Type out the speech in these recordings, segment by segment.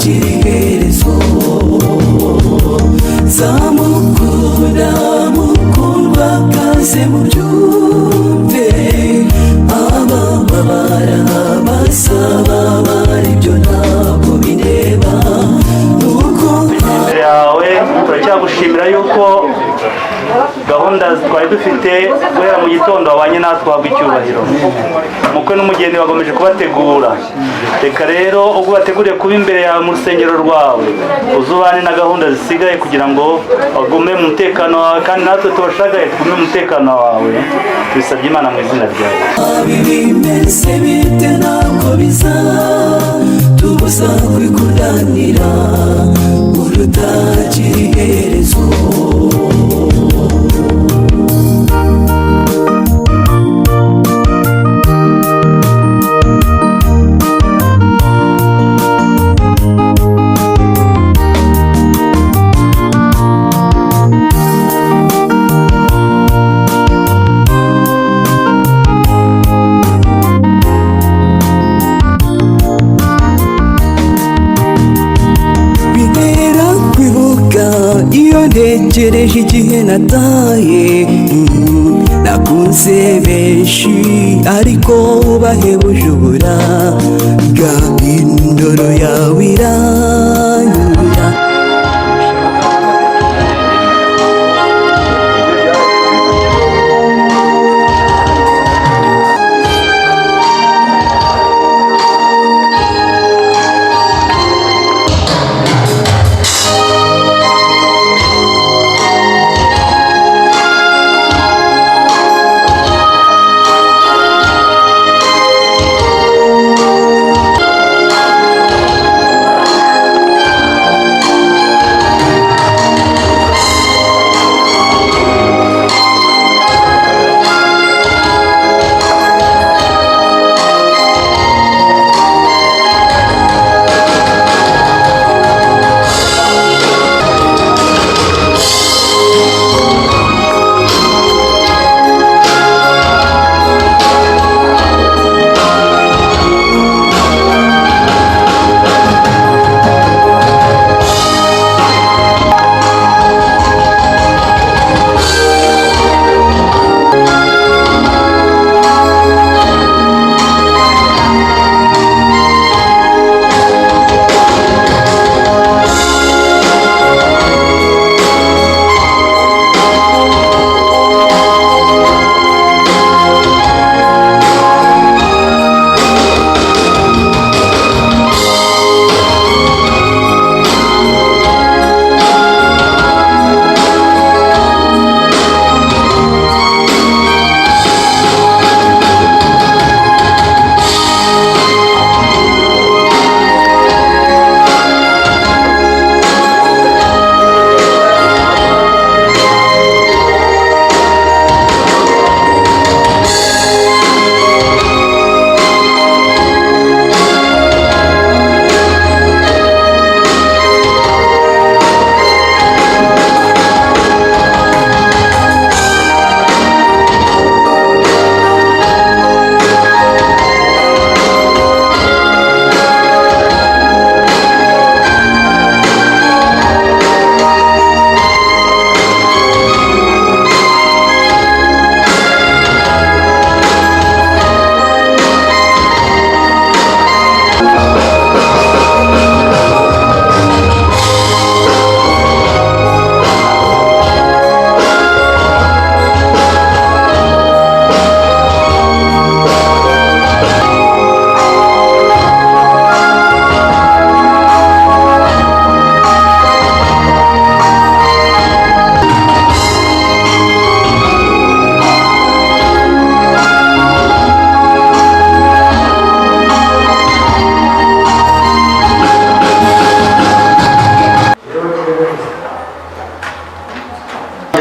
Urutagira iherezo. Zamukunda mukundwa kaze mubyumve, abababara basaba bari ibyo ntabwo bindeba nuko. Imbere yawe turacyagushimira yuko gahunda twari dufite guhera mu gitondo wabanye natwe, uhabwa icyubahiro. Umukwe n'umugeni bagomeje kubategura. Reka rero ubwo bateguriye kuba imbere yawe mu rusengero rwawe, uzubane na gahunda zisigaye kugira ngo bagume mu mutekano wawe, kandi natwe tubashagaye tugume mu mutekano wawe. Tubisabye Imana mu izina ryawe. Bimeze bite, ntabwo bizatubuza kwikundanira urutagira iherezo. Bintera kwibuka iyo ntekereje igihe nataye. Nakunze benshi ariko bahebuje uburaga, indoro yawe iranyura.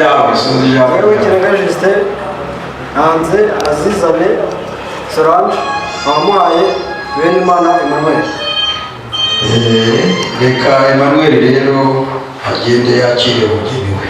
Yawe, subiza ijambo. Yewe Kirenga Justin, hanze Azizane Solange wamuhaye Benimana Emmanuel. Reka Emmanuel rero agende yakire umugeni we.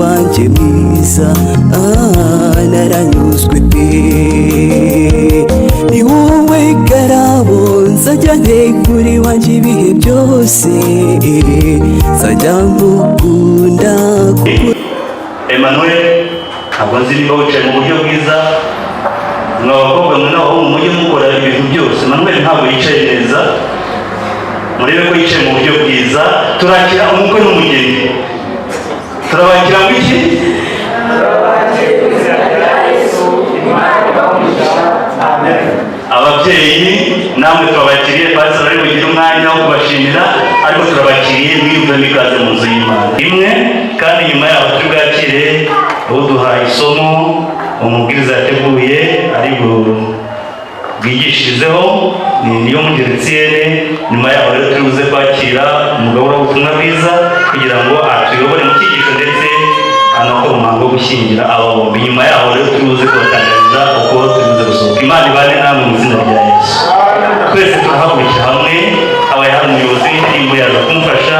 Wanjye mwiza, naranyuzwe pe. Ni wowe karabo nzajya ntegura iwanjye ibihe byose, nzajya ngukunda kuko Emmanuel, ntabwo nzi niba wicaye mu buryo bwiza. Mwa bakobwa mwe n'abahungu, mujye mukora ibintu byose. Emmanuel ntabwo yicaye neza, murebe ko yicaye mu buryo bwiza. Turakira umukwe n'umugeni, turabakira ngo iki? Ababyeyi namwe turabakiriye. Pastor ari bugire umwanya wo kubashimira, ariko turabakiriye, mwiyumvemo ikaze mu nzu y'Imana imwe. Kandi nyuma yaho turi bwakire uduhaye isomo umubwiriza yateguye ari bwigishirizeho, ni niyo Etienne. Nyuma yaho rero turi buze kwakira umugabo w'ubutumwa bwiza kugira ngo atuyobore mu cyigisho ndetse anakora umuhango wo gushyingira aba bombi. Nyuma yaho rero turi buze kubatangariza uko turi buze gusohoka. Imana ibane namwe mu izina rya Yesu. Twese turahagurukira hamwe, habaye hari umuyobozi w'indirimbo yaza kumufasha.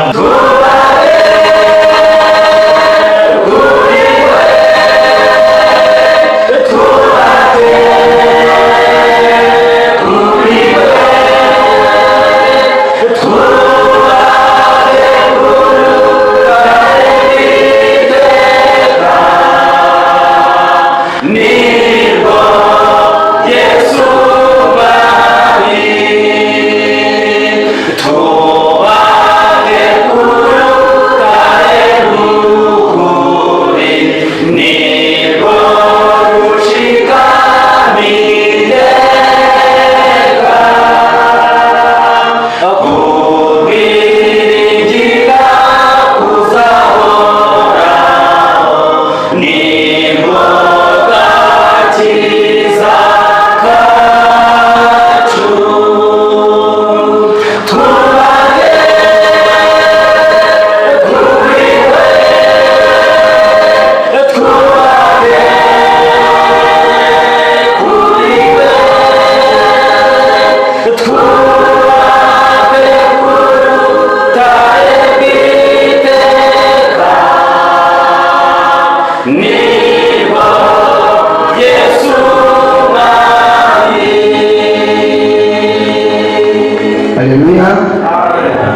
Haleluya!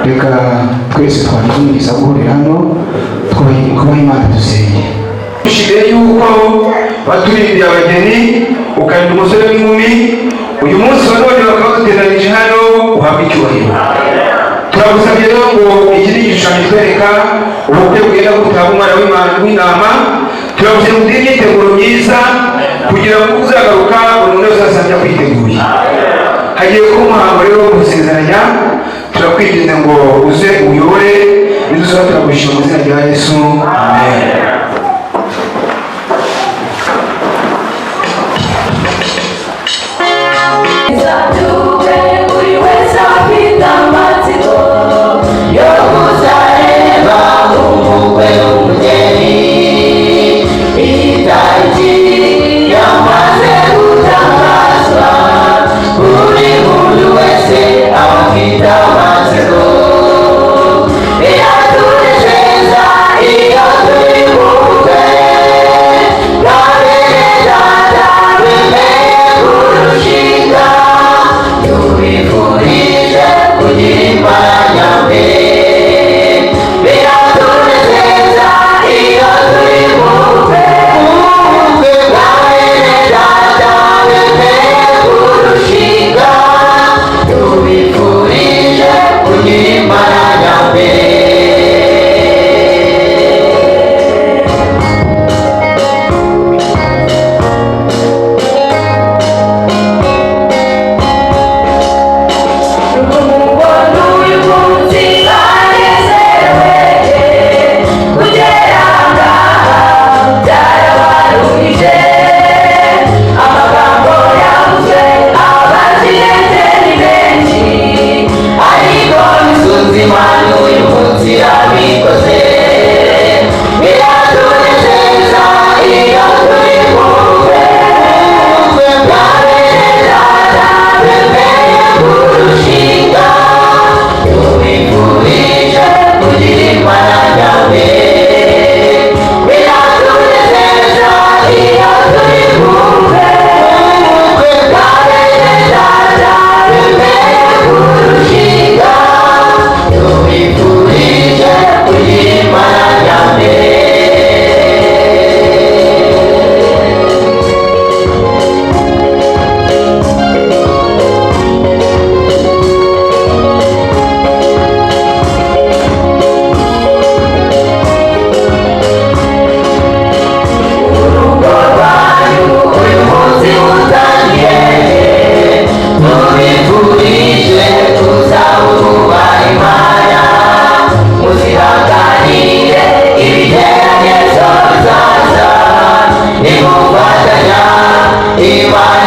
Reka twese twagize umugisha guhurira hano, twubahe Imana, dusenge. Dushimiye yuko waturindiye abageni, ukarinda umusore n'inkumi. Uyu munsi wa none bakaba baduteranije hano, uhabwe icyubahiro. Turagusabye rero ngo iki ni igishushanyo kitwereka ubukwe bwenda gutaha umwana w'intama. Turagusabye ngo ugire imyiteguro myiza kugira ngo uzagaruka buri muntu wese azajya kwiteguye. Hagiye kuba umuhango rero wo gusezeranya. Turakwinginze ngo uze uyobore nidusaba, turagushima mu izina rya Yesu, amen. Buri wese afite amatsiko yo kuzareba umukwe n'umugeni. Itariki yamaze gutangazwa, buri muntu wese aba afite amatsiko. Biratunezeza iyo turi mu bukwe bwa bene data bemeye kurushinga.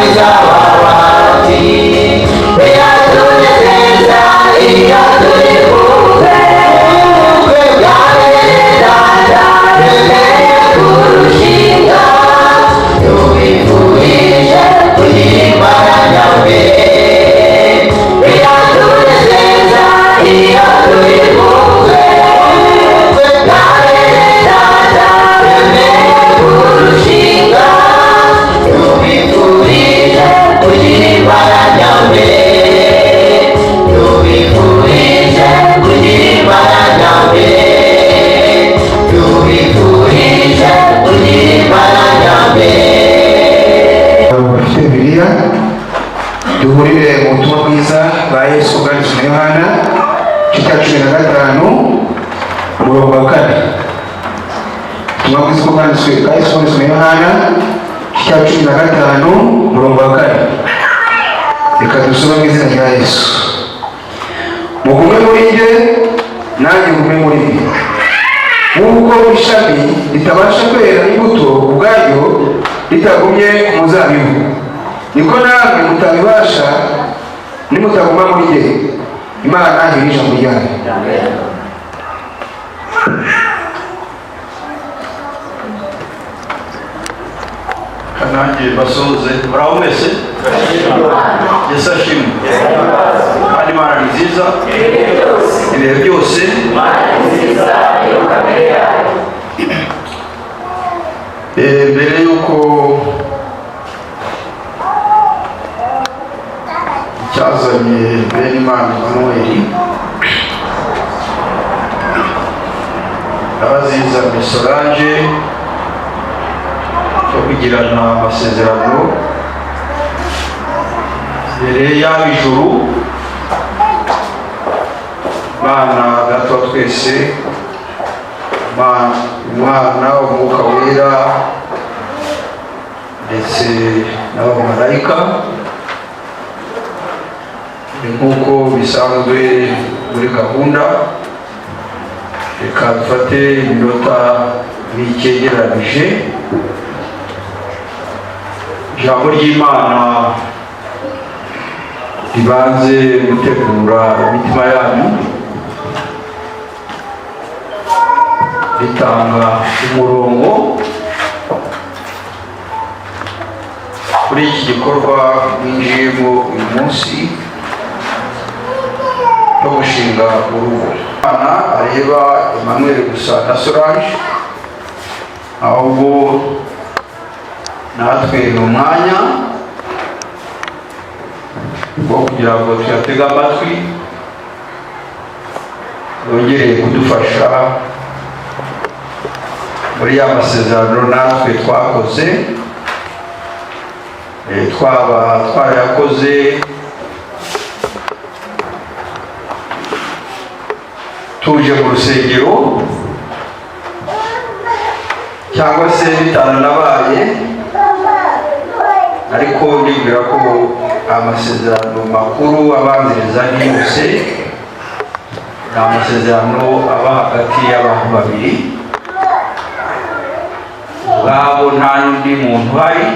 Izababati. Biratunezeza iyo turi kumwe, ubukwe bwa bene data bemeye kurushinga. Tubifurije kugira Imana nyambere. Biratunezeza iyo turi kumwe, ubukwe bwa bene data bemeye kurushinga. Tubifurije kugira Imana nyambere. Tubifurije kugira Imana nyambere. Tubifurije kugira Imana nyambere. Bafite Bibiliya, duhurire mu butumwa bwiza bwa Yesu bwanditswe na Yohana, igice cya 15, umurongo wa 4. Ubutumwa bwiza bwanditswe bwa Yesu bwanditswe na Yohana, igice cya 15, umurongo wa 4. Reka dusome mu izina rya Yesu. Mugume muri njye, nanjye ngume muri mwe, nk'uko ishami ritabasha kwera imbuto ubwaryo ritagumye ku muzabibu, niko namwe mutabibasha nimutaguma muri njye. Imana iri ijambo ryayo. Kanange basuhuze. Muraho mwese, Yesu ashimwe. Kandi Imana ni nziza ibihe byose. Mbere y'uko icyazanye Benimana Emmanuel abazizanye Solange cyo kugirana amasezerano mbere y'ab'ijuru, Imana Data wa twese, Umwana, Umwuka Wera ndetse n'abamarayika, ni nk'uko bisanzwe muri gahunda. Reka dufate iminota mike igereranije, ijambo ry'Imana ribanze gutegura imitima yanyu, ritanga umurongo kuri iki gikorwa mwinjiyemo uyu munsi no gushinga urugo. Imana areba Emmanuel gusa na Solange, ahubwo natwe ni umwanya wo kugira ngo tuyatege amatwi, yongereye kudufasha muri ya masezerano natwe twakoze. Twaba twarayakoze tuje mu rusengero cyangwa se bitaranabaye, ariko ndibwira ko amasezerano makuru abanziriza ni yose ni amasezerano aba hagati y'abantu babiri ubwabo, nta n'undi muntu uhari,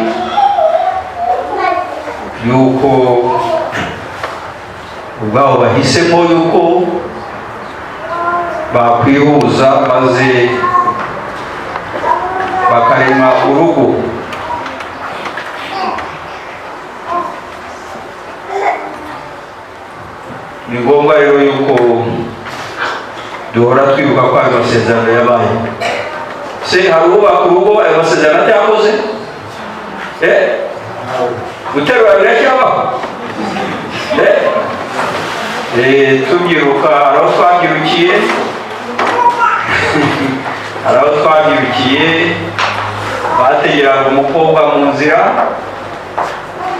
yuko ubwabo bahisemo yuko bakwihuza maze bakarema urugo. Ni ngombwa rero yuko duhora twibuka ko ayo masezerano yabaye. Se hari uwubaka urugo ayo masezerano atayakoze? Guterura biracyabaho? Tubyiruka, hari aho twabyirukiye, hari aho twabyirukiye bategeraga umukobwa mu nzira,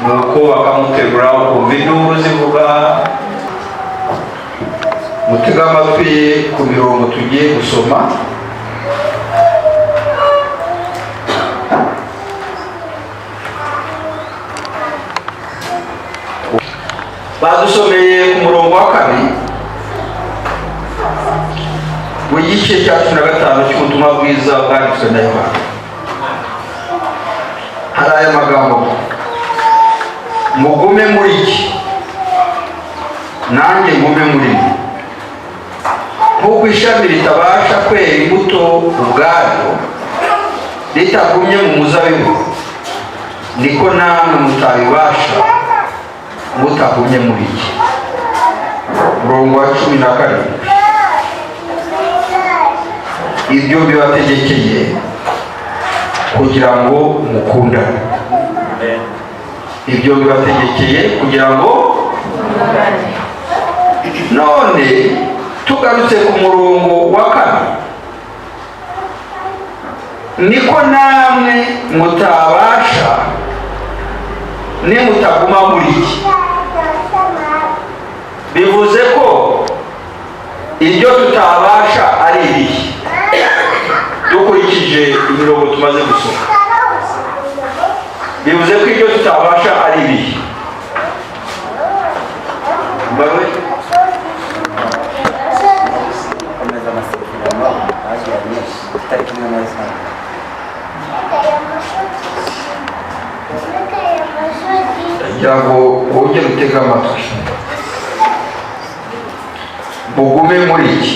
nuko bakamutegura, ukumva induru zivuga. Mutege amatwi ku mirongo tugiye gusoma. Badusomeye ku murongo wa 2 w'igice cya 15 cy'ubutumwa bwiza bwanditswe na Yohana. Hari aya magambo: Mugume muri iki, nanjye ngume muri mwe. Nk'uko ishami ritabasha kwera imbuto ubwaryo ritagumye mu muzabibu, niko namwe mutabibasha mutagumye muri iki. Umurongo wa 17: Ibyo bibategekeye kugira ngo mukundane. Ibyo bibategekeye kugira ngo. None tugarutse ku murongo wa 4: Niko namwe mutabasha nimutaguma muri iki. Bivuze ko ibyo tutabasha ari ibihe, dukurikije imirongo tumaze gusoma? Bivuze ko ibyo tutabasha ari ibihe, Mbawe? Komeza amasezerano bagiranye tutari kumwe na Yesu. Kugira ngo wongere utege amatwi. Mugume muri iki,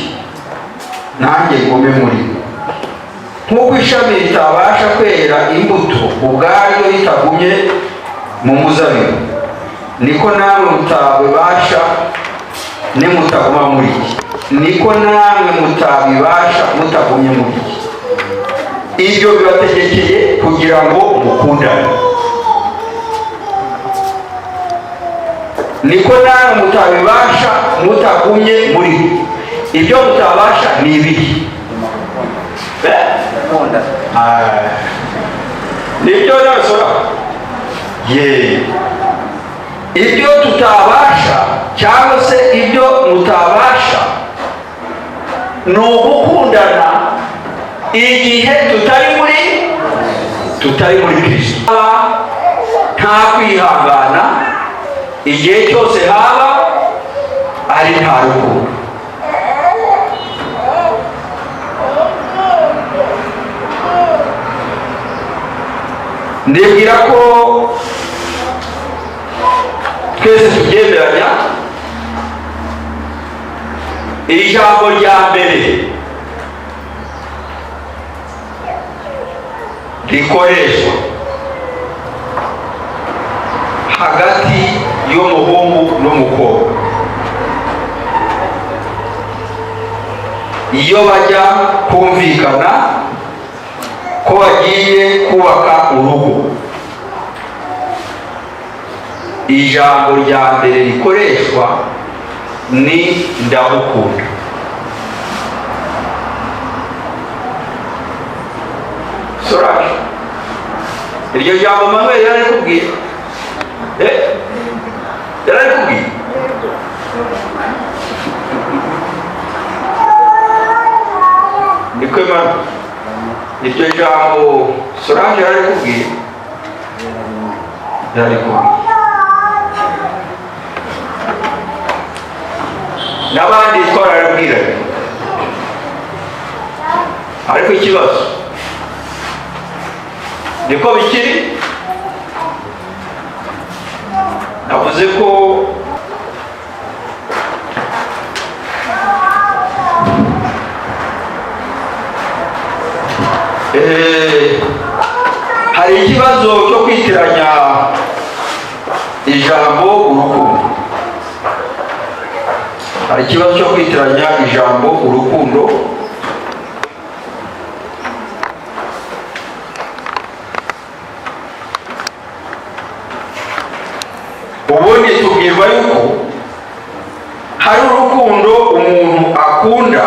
nanjye ngume muri mwe. Nk'uko ishami ritabasha kwera imbuto ubwaryo ritagumye mu muzabibu, niko namwe mutabibasha nimutaguma muri iki. Niko namwe mutabibasha mutagumye muri iki. Ibyo bibategekeye kugira ngo mukundane. Niko namwe mutabibasha mutagumye muri. Ibyo mutabasha ni ibihe? Gukunda. Ah, nibyo nasora ye. Ibyo tutabasha cyangwa se ibyo mutabasha ni ugukundana igihe tutari muri Kristo. Nta kwihangana igihe cyose haba ari nta rukundo. Ndibwira ko twese tubyemeranya. Ijambo rya mbere rikoreshwa hagati y'umuhungu n'umukobwa iyo bajya kumvikana ko bagiye kubaka urugo, ijambo rya mbere rikoreshwa ni "Ndagukunda". Solange, iryo jambo Manuel yararikubwiye? Yararikubwiye? Niko Emmanuel, iryo jambo Solange yararikubwiye? Yararikubwiye. N'abandi twararabwiranye, ariko ikibazo niko bikiri. Navuze ko hari ikibazo cyo kwitiranya ijambo urukundo. Hari ikibazo cyo kwitiranya ijambo urukundo. Ubundi tubwirwa yuko hari urukundo umuntu akunda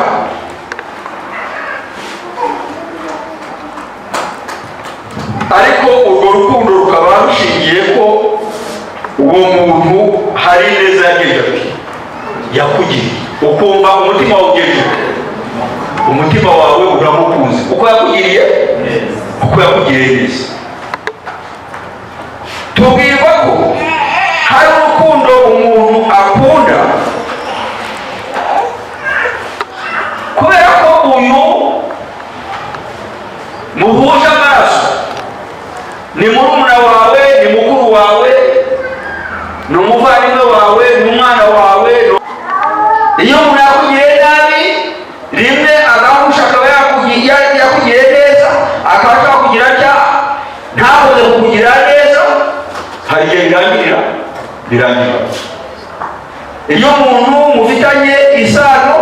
ariko urwo rukundo rukaba rushingiye ko uwo muntu hari neza yagejeje ati yakugiriye, ukumva umutima wawe ugejeje, umutima wawe uramukunze uko yakugiriye neza. Tubwirwa ko hari urukundo umuntu akunda kubera ko uyu muhuje amaraso, ni murumuna wawe, ni mukuru wawe. Hari igihe birangirira, birangira iyo umuntu mufitanye isano,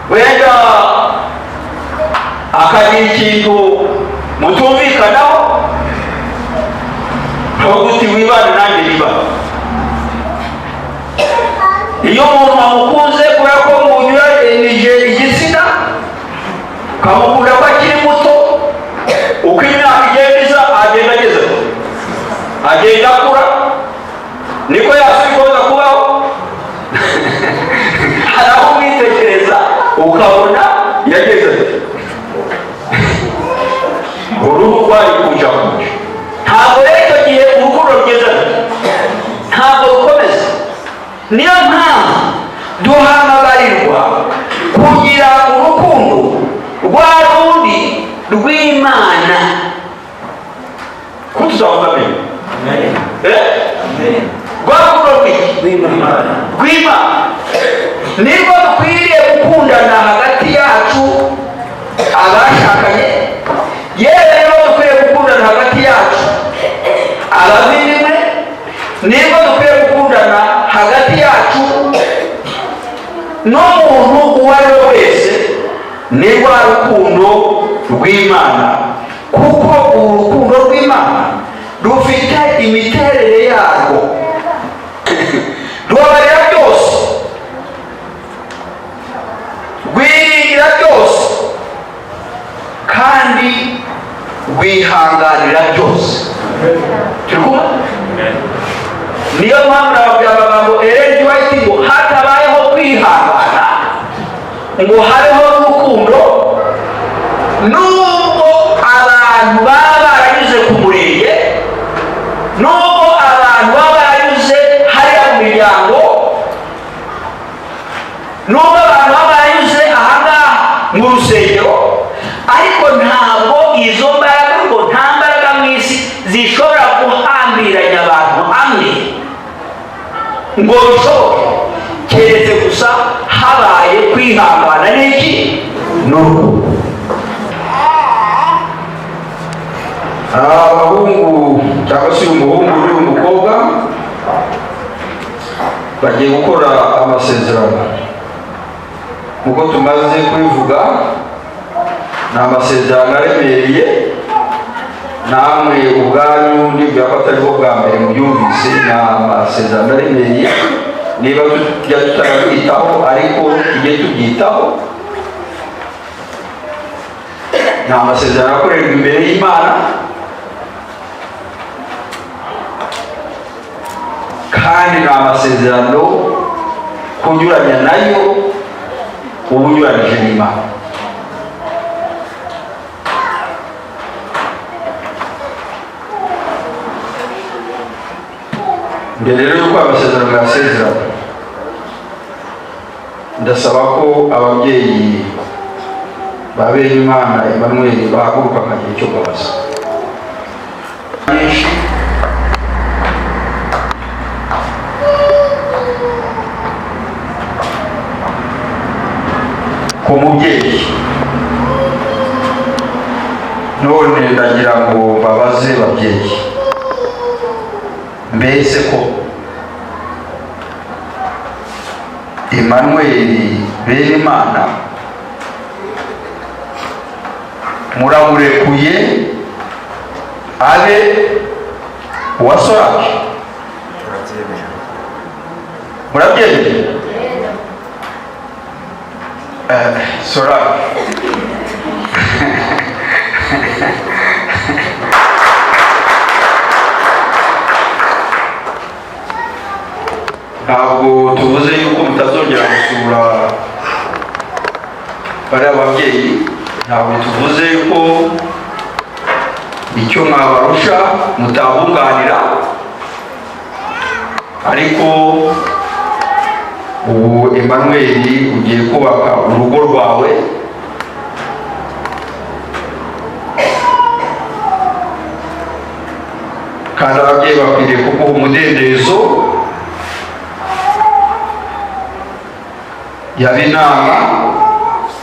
wenda akagira ikintu mutumvikanaho, ntuvuga uti "Wibane nanjye nibane." Iyo umuntu amukunze kubera ko munyuranyije igitsina, ukamukunda ko akiri muto, uko imyaka igenda iza, agenda ageze, agenda akura, niko yasubiza kubaho. Hari aho umwitegereza ukabona yageze uruhu rwari kuja kuja. Ntabwo rero icyo gihe urukundo rugeze, ntabwo rukomeza. Niyo mpamvu duhamagarirwa kugira urukundo rwa rundi rw'Imana. Ko tuzavuga amen? Rwa rukundo rw'iki? Rw'Imana. Nibwo dukwiriye gukundana hagati yacu abashakanye, yewe rero dukwiye gukundana hagati yacu abavandimwe, nibwo dukwiye gukundana hagati yacu n'umuntu uwo ari we wese. Ni rwa rukundo rw'Imana, kuko urukundo rw'Imana rufite imiterere yarwo: rubabarira byose, rwiringira byose, kandi rwihanganira byose. Turi kumwe? Niyo mpamvu nababwira amagambo Ellen G. White ngo hatabayeho kwihangana ngo habeho n'urukundo, nubwo abantu baba baranyuze ku murenge, nubwo abantu baba baranyuze hariya mu miryango, nubwo abantu baba baranyuze ahangaha mu rusengero, ariko ntabwo izo mbaraga, ngo nta mbaraga mu isi zishobora guhambiranya abantu hamwe ngo bishoboke, keretse gusa habaye kwihangana n'iki? N'urukundo. Abahungu cyangwa se uyu muhungu n'uyu mukobwa bagiye gukora amasezerano. Nk'uko tumaze kubivuga, ni amasezerano aremereye. Namwe ubwanyu ndibwira ko atari bwo bwa mbere mubyumvise. Ni amasezerano aremereye. Niba tujya tutarabyitaho, ariko tujye tubyitaho. Ni amasezerano akorerwa imbere y'Imana, kandi ni amasezerano kunyuranya nayo uba unyuranyije n'Imana. Mbere rero y'uko amasezerano yasezerana, ndasaba ko ababyeyi ba Benimana Emmanuel bahaguruka nkagira icyo mbabaza. Nyinshi ku mubyeyi. None ndagira ngo mbabaze babyeyi, mbese ko Emmanuel Benimana muramurekuye abe uwa Solange? Murabyemeye? Solange, ntabwo tuvuze yuko mutazongera gusura bariya babyeyi, ntabwo tuvuze yuko icyo mwabarusha mutabunganira, ariko ubu Emmanuel ugiye kubaka urugo rwawe. Kandi ababyeyi bakwiriye kuguha umudendezo, yaba inama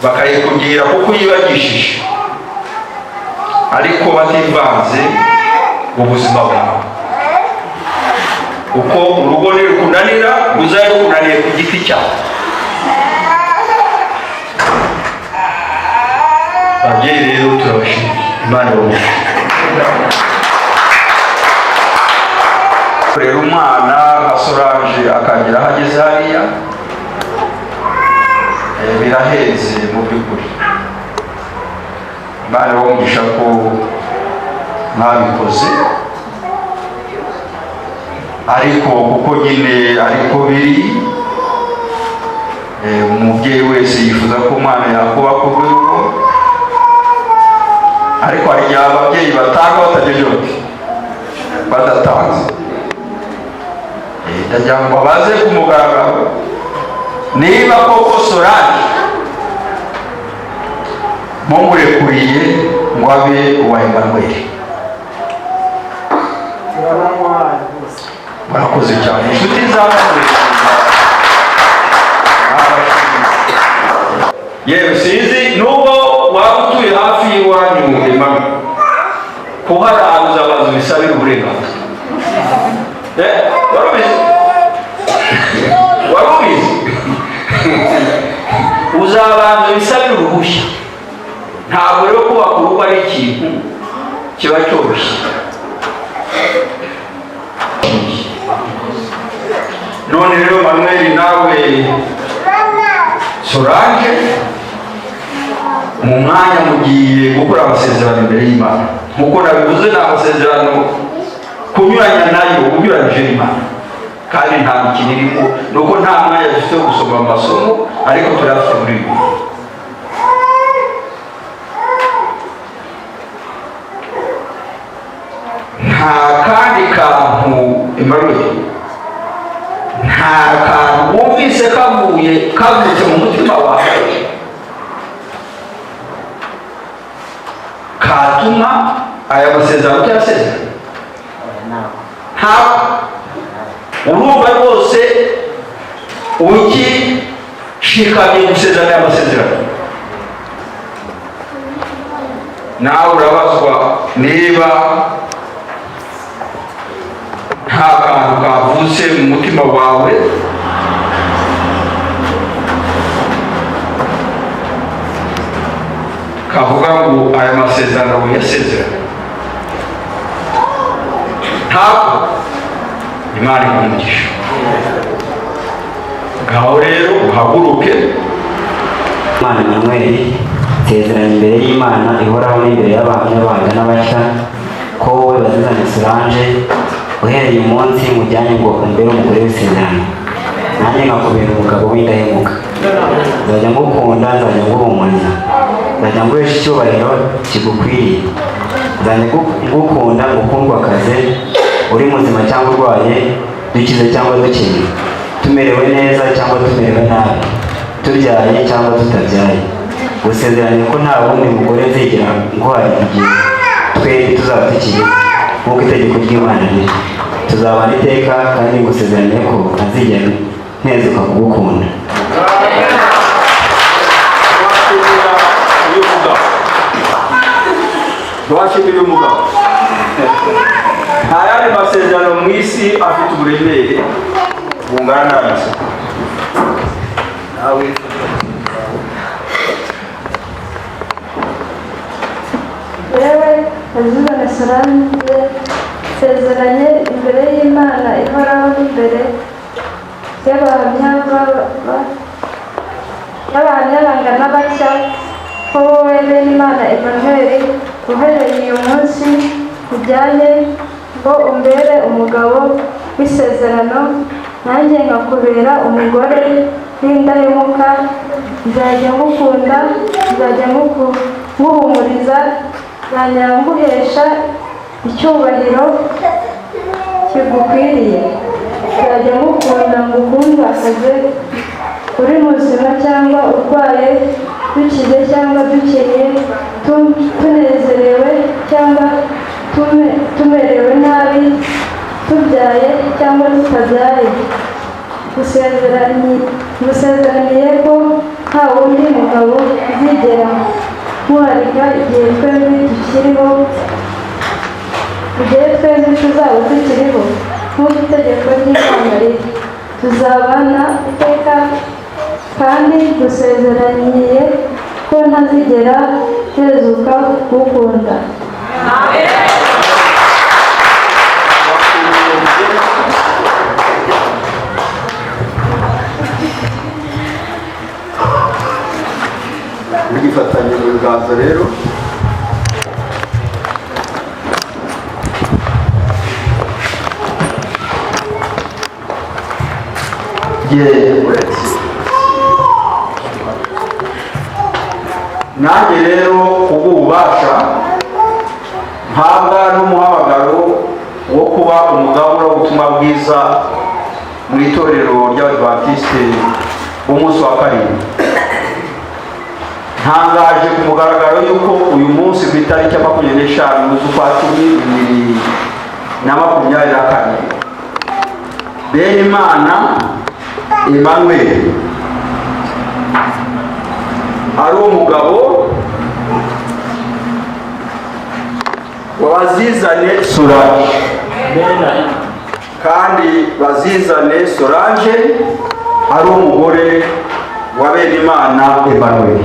bakayikugira kuko uyibagishije. Ariko bativanze mu buzima bwawe, uko urugo nirukunanira ruzabe rukunaniye ku giti cyawe. Ababyeyi rero turabashimiye, Imana ibahe. Rero umwana nka Solange akagera aho ageze hariya, birahenze mu by'ukuri. Imana ibahe umugisha ko mwabikoze, ariko kuko nyine ariko biri, umubyeyi wese yifuza ko umwana yakubaka urwego, ariko hari igihe ababyeyi batanga batagejeje bati badatanze. Ndagira ngo babaze ku mugaragaro niba koko Solange mumurekuriye ngo abe uwa Emmanuel. Turabamuhaye rwose. Murakoze cyane, inshuti za Emmanuel. Yewe, sinzi nubwo waba utuye hafi y'iwanyu, Emmanuel, kuharaza uzabanza ubisabire uburenganzira. Wari ubizi? Wari ubizi? Uzabanza ubisabire uruhushya. Ntabwo rero kubaka urugo ari ikintu kiba cyoroshye. None rero Manuel nawe Solange, mu mwanya mugiye gukora amasezerano imbere y'Imana. Nkuko nabivuze, ni amasezerano kunyuranya nayo unyuranyije n'Imana, kandi nta mikino irimo. Ni uko nta mwanya dufite wo gusoma amasomo, ariko turayafite muri Bibiliya. Nta kandi kantu, Emmanuel, nta kantu wumvise kavuye kavutse mu mutima wawe katuma aya masezerano utayasezerana? Ntabwo urumva rwose ukishikamye gusezerana aya masezerano? Nawe urabazwa niba nta kantu kavutse mu mutima wawe kavuga ngo aya masezerano uyasezerane. Ntabwo. Imana iguhe umugisha. Ngaho rero uhaguruke. Imana Emmanuel, nsezeranye imbere y'Imana ihoraho n'imbere y'abahamya banga n'abashya ko wowe Bazizane Solange uhereye umunsi mujyanye ngo umbere umugore w'isezerano, nanjye nkakubera umugabo w'indahemuka. Nzajya ngukunda, nzajya nguhumuriza, nzajya nguhesha icyubahiro kigukwiriye, nzajya ngukunda ngukundwakaze, uri muzima cyangwa urwaye, dukize cyangwa dukennye, tumerewe neza cyangwa tumerewe nabi, tubyaye cyangwa tutabyaye. Gusezeranye ko nta wundi mugore nzigera nguha igihe twembi tuzaba tukiri, nk'uko itegeko ry'Imana riri. Tuzabana iteka, kandi ngusezeranye ko ntazigera ntezuka kugukunda. Twashimira uyu mugabo. Nta yandi masezerano mu isi afite uburemere bungana n'aya masezerano. Nawe. Yewe Bazizane Solange, nsezeranye imbere y'Imana ihoraho n'imbere y'abahamya y'abahamya bangana batya ko wowe Benimana Emmanuel uhereye uyu munsi ujyanye ngo umbere umugabo w'isezerano, nanjye nkakubera umugore w'indahemuka. Nzajya ngukunda, nzajya nguhumuriza, nzajya nguhesha icyubahiro kigukwiriye, nzajya ngukunda ngukundwakaze, uri muzima cyangwa urwaye, dukize cyangwa dukennye, tunezerewe cyangwa tumerewe nabi, tubyaye cyangwa tutabyaye. Ngusezeraniye ko nta wundi mugabo nzigera nkuharika igihe twembi tukiriho, igihe twembi tuzaba tukiriho, nk'uko itegeko ry'Imana riri. Tuzabana iteka, kandi gusezeraniye ko ntazigera ntezuka kugukunda. Mugifatanye mu biganza rero. Yewe, nanjye rero kubw'ububasha mpabwa n'umuhamagaro wo kuba umugabura w'ubutumwa bwiza mu itorero ry'Abadivantisite b'umunsi wa karindwi, ntangaje ku mugaragaro yuko uyu munsi ku itariki ya 25 z'ukwa 10 2024, Benimana Emmanuel ari umugabo wa Bazizane Solange, kandi Bazizane Solange ari umugore wa Benimana Emmanuel.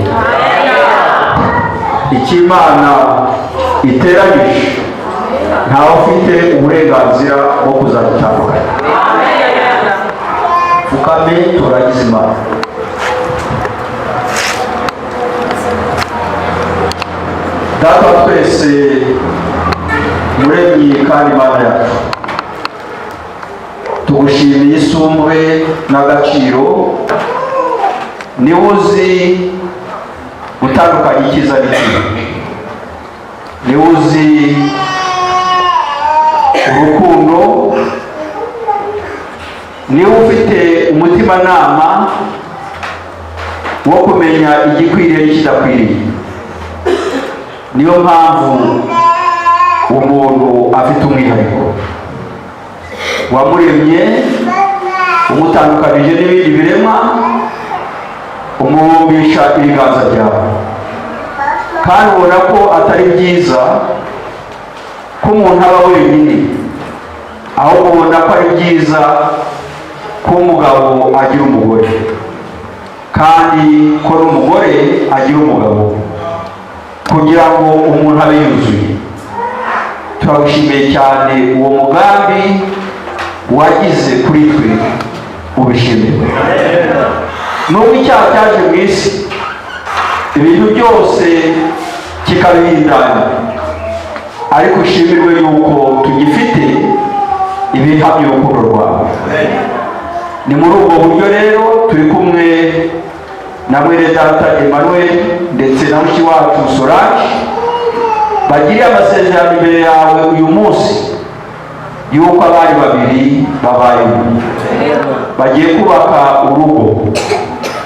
Icyo Imana iteranyije, ntawe ufite uburenganzira bwo kuzagitandukanya. Pfukame turagize Imana. Data wa twese, Muremyi kandi Imana yacu, tugushimiye isumbwe n'agaciro. Niwe uzi gutandukanya icyiza n'ikibi, niwe uzi urukundo, niwe ufite umutimanama wo kumenya igikwiriye n'ikidakwiriye. Niyo mpamvu umuntu afite umwihariko, wamuremye umutandukanije n'ibindi biremwa, umubumbisha ibiganza byawe, kandi ubona ko atari byiza ko umuntu aba wenyine, ahubwo ubona ko ari byiza ko umugabo agira umugore, kandi ko n'umugore agira umugabo, kugira ngo umuntu abe yuzuye. Turagushimiye cyane uwo mugambi wagize kuri twe, ubishimire. Nubwo icyaha cyaje mu isi, ibintu byose kikabihindanya, ariko ushimirwe yuko tugifite ibihamya urukundo rwawe. Ni muri ubwo buryo rero turi kumwe na mwene data Emmanuel ndetse na mushiki wacu Solange, bagiriye amasezerano imbere yawe uyu munsi yuko abari babiri babaye umwe, bagiye kubaka urugo.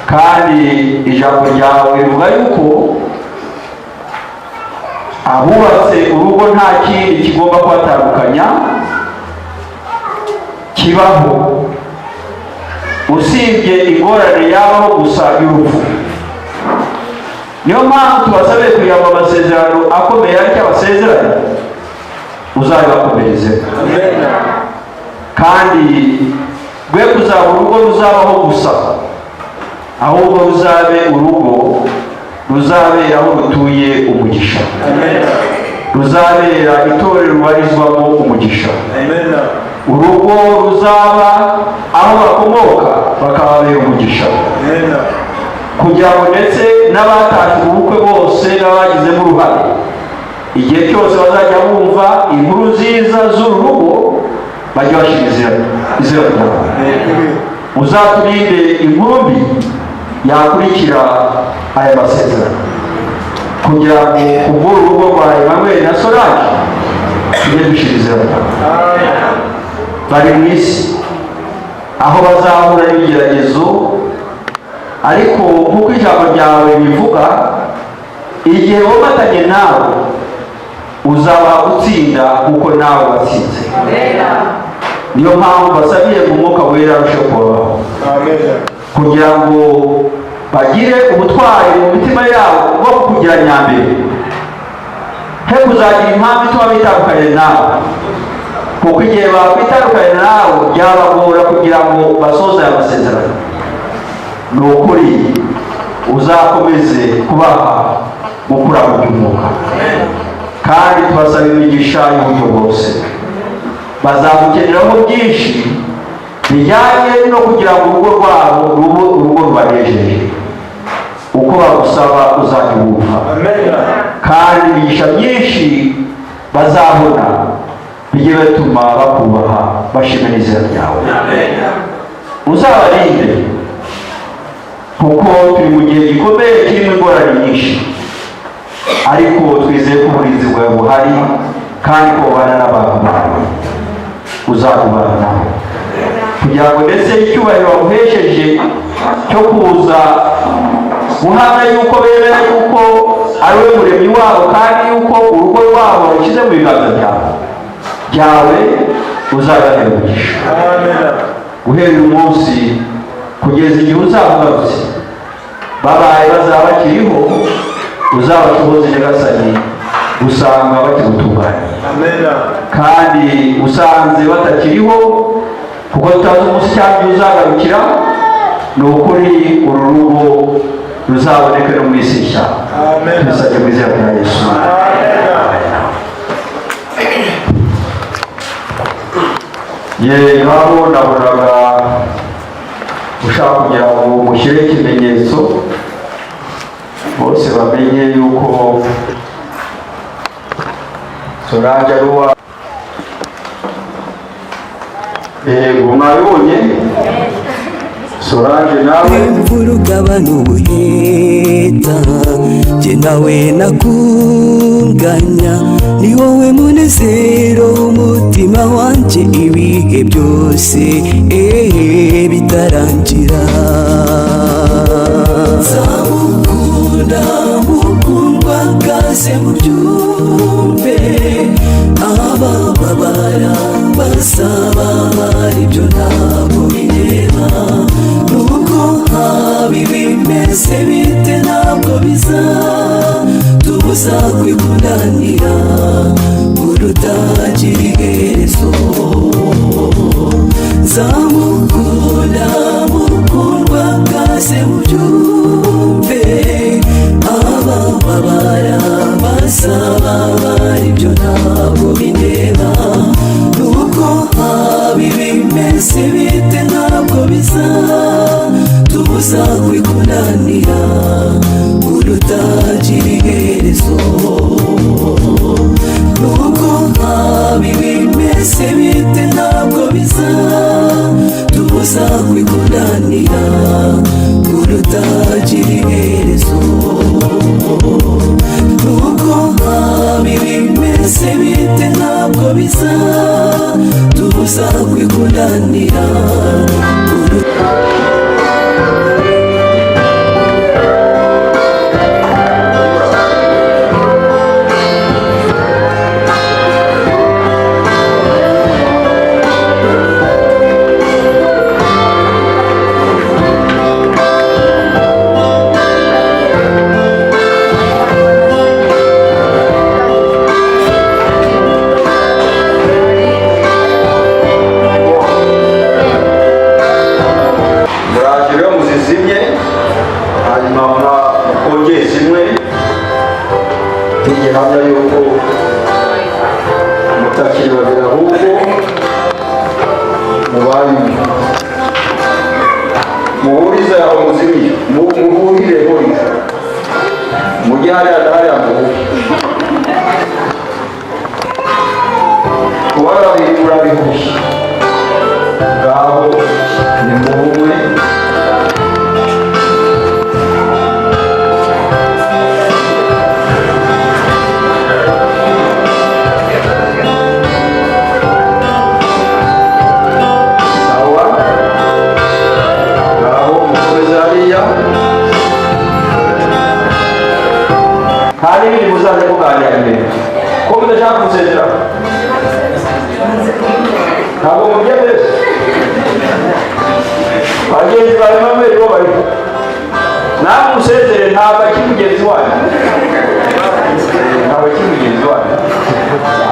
Kandi ijambo ryawe rivuga yuko abubatse urugo nta kindi kigomba kubatandukanya kibaho, usibye ingorane yabaho gusa y'urupfu. Niyo mpamvu tubasabiye kugira ngo amasezerano akomeye ariko abasezeranye uzabibakomereze, kandi rwe kuzaba urugo ruzabaho gusa, ahubwo ruzabe urugo ruzabera aho rutuye umugisha, ruzabera itorero rubarizwamo umugisha, urugo ruzaba aho bakomoka bakababera umugisha, kugira ngo ndetse n'abatashye ubukwe bose n'abagizemo uruhare, igihe cyose bazajya bumva inkuru nziza z'uru rugo, bajye bashima izina ryawe. Uzaturinde inkuru mbi yakurikira aya masezerano, kugira ngo kubw'uru rugo rwa Emmanuel na Solange tujye dushima izina ryawe. Bari mu isi aho bazahura n'ibigeragezo, ariko nk'uko ijambo ryawe rivuga, igihe womatanye nawe uzabaha gutsinda kuko nawe watsinze. Niyo mpamvu basabiye ngo Umwuka Wera arusheho kubabaho, kugira ngo Bagire ubutwari mu mitima yabo bwo kugira nyambere, he kuzagira impamvu ituma bitandukanye nawe, kuko igihe bakwitandukanye nawe byabagora kugira ngo basoze aya masezerano. Ni ukuri uzakomeze kubaha gukura mu by'umwuka, kandi tubasaba imigisha y'uburyo bwose. Bazagukeneraho byinshi bijyanye no kugira ngo urugo rwabo rube urugo rubanejeje. Uko bagusaba uzajya ubumva, kandi imigisha myinshi bazabona bijye bituma bakubaha, bashima n'izina ryawe. Uzabarinde, kuko turi mu gihe gikomeye kirimo ingorane nyinshi, ariko twizeye ko uburinzi bwawe buhari kandi ko bubana n'abantu bawe. Uzagubana nabo kugira ngo ndetse icyubahiro waguhesheje cyo kuza guhamya yuko bemera yuko ari we muremyi wabo, kandi yuko urugo rwabo rushyize mu biganza byawe, uzabahera umugisha guhera uyu munsi kugeza igihe uzaba ugarutse. Babaye bazaba bakiriho, uzabashoboze, Nyagasani, usanga bakigutunganye, kandi usanze batakiriho, kuko tutazi umunsi cyangwa igihe uzagarukira, ni ukuri uru rugo ruzaboneke no mu isi nshya. Tubisabye mu izina rya Yesu. Ye, ngaho nabonaga ushaka kugira ngo mushyire ikimenyetso bose bamenye yuko Solange ari uwa. Yego, mwabibonye Solange nawe. Imvura ugabana ubuheta, jye nawe nakunganya, ni wowe munezero w'umutima wanjye ibihe byose bitarangira. Nzamukunda mukundwa kaze mubyumve, abababara basaba ibyo ntabwo bireba, nubwo haba ibimeze bite ntabwo biza tubuza kwikundanira urutagira iherezo. Nzamukunda mukundwa kaze mubyumve, abababara basaba ibyo ntabwo bindeba, nubwo haba ibimeze bite ntabwo biza tubuza kwikundanira urutagira iherezo, nubwo haba ibimeze bite ntabwo biza tubuza kwikundanira urutagira iherezo, nubwo haba ibimeze bite ntabwo biza tubuza kwikundanira. Muraje rero muzizimye, hanyuma mukongere zimwe nk'igihamya yuko mutakiri babiri ahubwo mubaye umwe. Muhurize aho muzimye, muhurire horize, mujye hariya na hariya muhure kuba babiri murabihushye. Ngaho ni muhumwe. Sawa, ngaho mukomeze hariya, nta n'ibindi muzaze muganira imbere ko mudashaka gusezera, ntabwo mubyemeze. Bagenzi bawe bamwe bo bariho. Namwe musezere, ntabwo akiri mugenzi wanyu, ntabwo akiri mugenzi wanyu.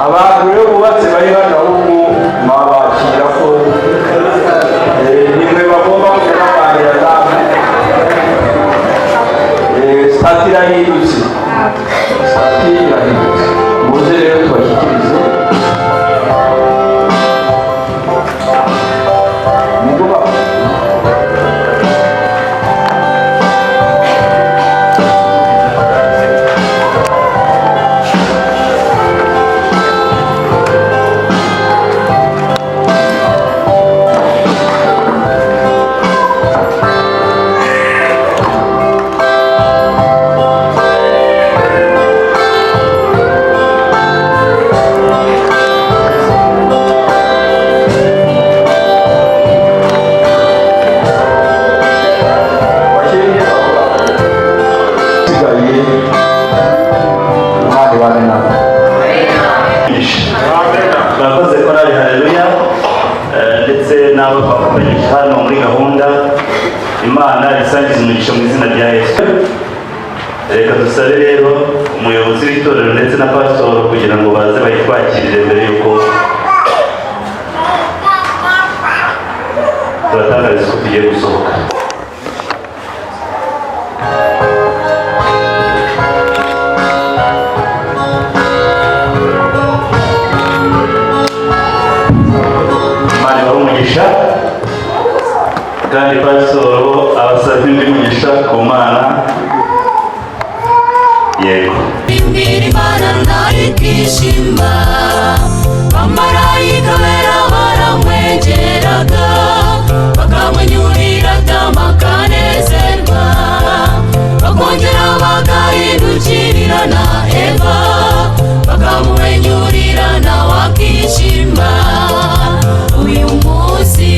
Abantu rero bubatse bari hano, ahubwo mwabakira ko nimwe bagomba kujya baganira namwe. Statut irahindutse, statut irahindutse. Muze rero tubashyikirize. Nibwo sigaye. Imana ibane nawe. Murakoze korali Haleluya, ndetse n'abo twafatanyije hano muri gahunda. Imana isangiza umugisha mu izina rya Yesu. Reka dusabe rero umuyobozi w'itorero ndetse na pasitoro kugira ngo baze bayitwakirire mbere y'uko tubatangariza ko tugiye gusohoka. Imana ibahe umugisha, kandi pasitoro abasabye undi mugisha ku Mana. Yego. Imbere Imana ntarikishima, bamarayika bera baramwegeraga, bakamwenyurira Adamu akanezerwa, bakongera bagahindukirira na Eva, bakamwenyurira nawe akishima. Uyu munsi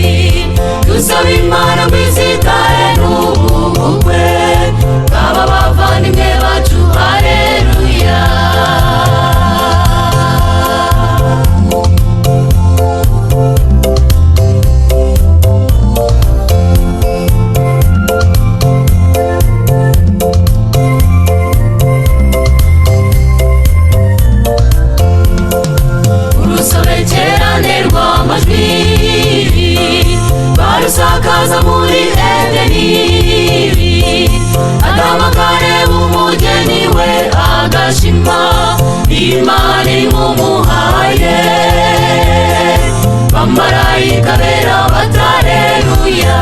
dusaba Imana ngo izitahe n'ubu bukwe bw'aba bavandimwe bacu. Haleluya. Urusobekerane rw'amajwi barusakaza muri Edeni, Adamu akareba umugeni we agashima Imana imumuhaye. Bamarayika bera batareruya,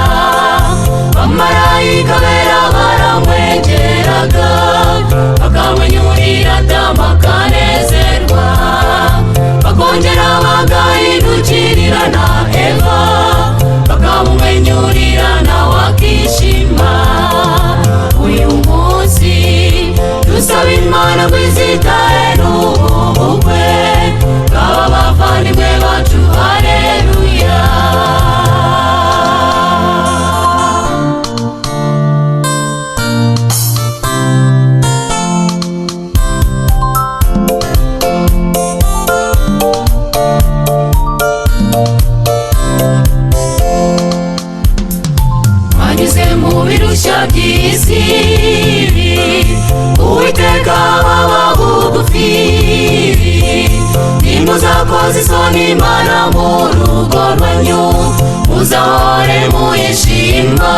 bamarayika bera baramwegeraga, bakamwenyurira Adamu akanezerwa, bakongera bagahindukirira na Eva, bakamwenyurira nawe akishima. Uyu munsi dusaba Imana ngo izitahe n'ubu bukwe bw'aba bavandimwe bacu. Haleluya. Banyuze mu birushya by'isi, Uwiteka baba bugufi. Nimuzakoze isoni Imana mu rugo rwanyu, muzahore muyishima.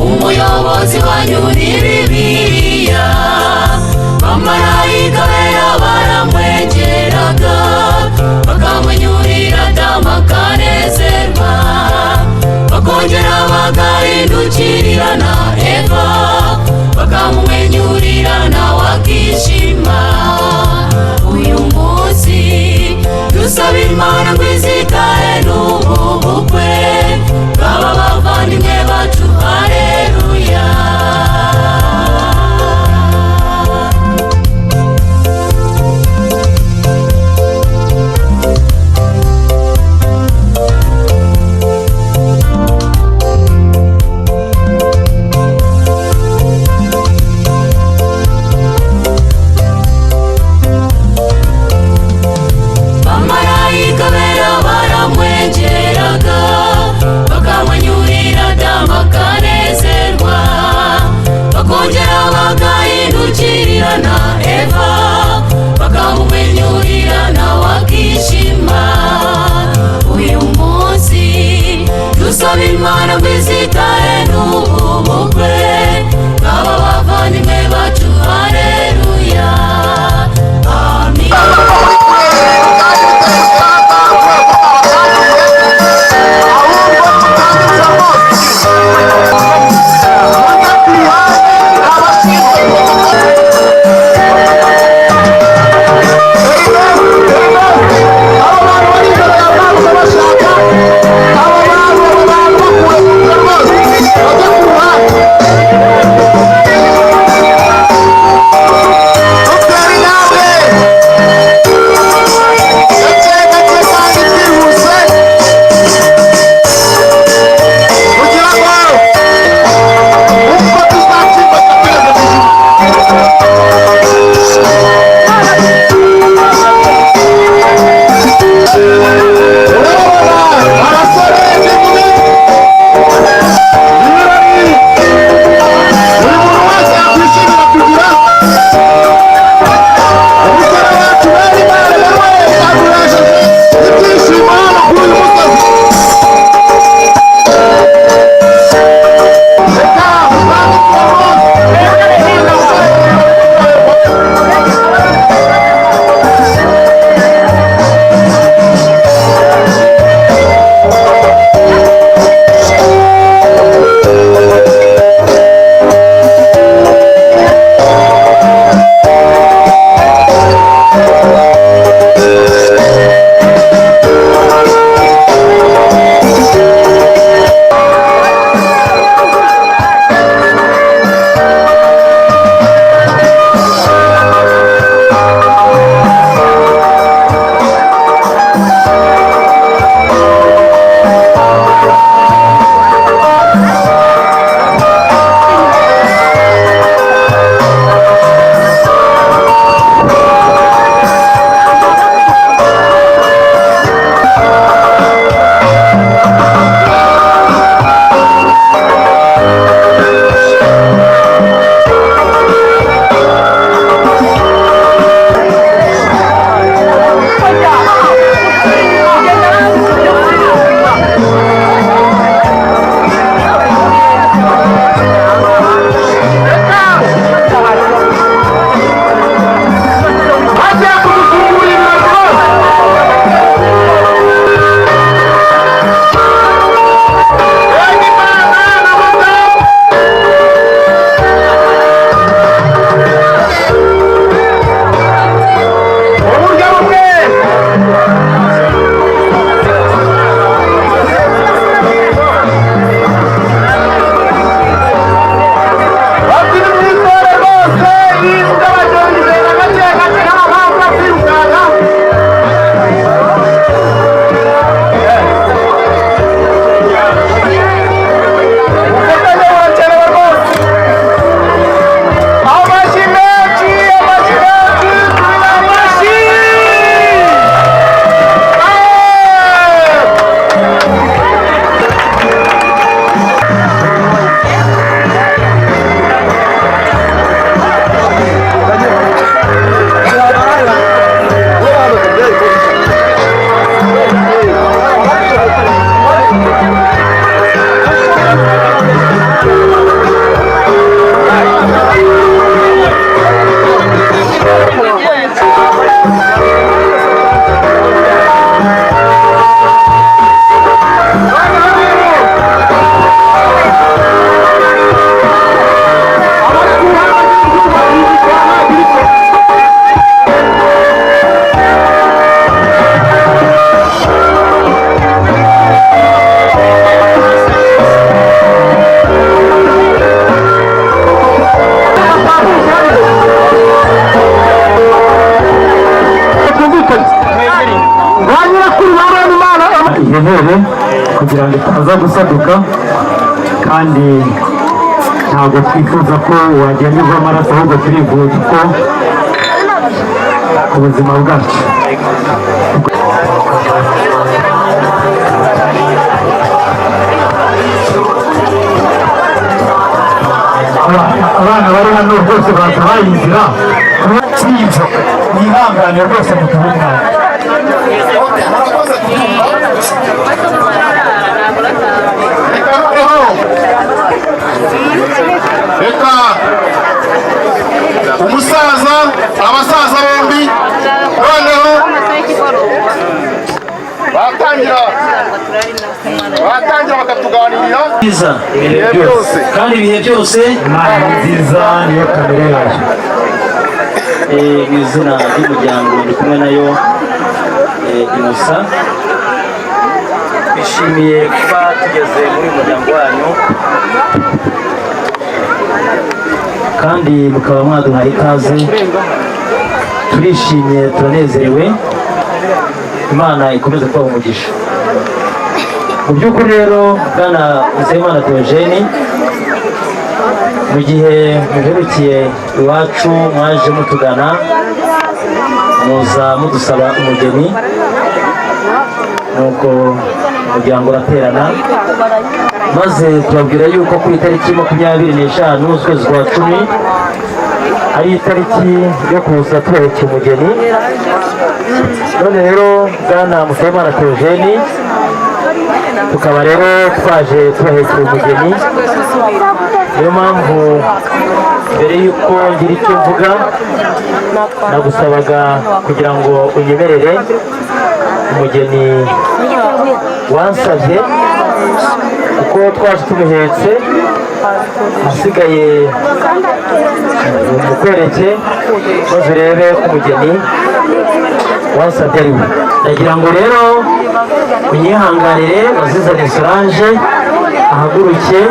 Umuyobozi wanyu ni Bibiliya. Bamarayika bera baramwegeraga, bakamwenyurira Adamu akanezerwa, bakongera bagahindukirira na Eva, bakamwenyurira nawe akishima. Uyu munsi dusaba Imana ngo izitahe n'ubu bukwe bw'aba bavandimwe bacu. Haleluya. Bamarayika bera Ba nyirakuru ba Benimana. Iyi ntebe kugira ngo itaza gusaduka, kandi ntabwo twifuza ko wagenda uva amaraso, ahubwo turifuza ko ku buzima bwacu. Abana bari hano rwose baza inzira y'ibyo, mwihangane rwose mutuhe umwanya. Reka umusaza, abasaza bombi noneho batangira bakatuganirira ibihe byose, kandi ibihe byose Imana ni nziza, niyo kamere yayo. Mu izina ry'umuryango ndi kumwe nayo Innocent, twishimiye kuba tugeze muri uyu muryango wanyu kandi mukaba mwaduhaye ikaze. Turishimye, turanezerewe, Imana ikomeze kubaha umugisha. Mu by'ukuri rero Bwana Musabyimana Theogene, mu gihe muherukiye iwacu mwaje mutugana, muza mudusaba umugeni, nuko umuryango uraterana maze tubabwira yuko ku itariki 25 z'ukwezi kwa 10 ari itariki yo kuza tubereka umugeni. None rero Bwana Musabyimana Theogene, tukaba rero twaje tubahekera umugeni. Niyo mpamvu mbere y'uko ngira icyo mvuga nagusabaga kugira ngo unyemerere umugeni wansabye, kuko twaje tumuhetse, asigaye mukwereke maze urebe ko umugeni wansabye ari we. Ndagira ngo rero unyihanganire Bazizane Solange ahaguruke,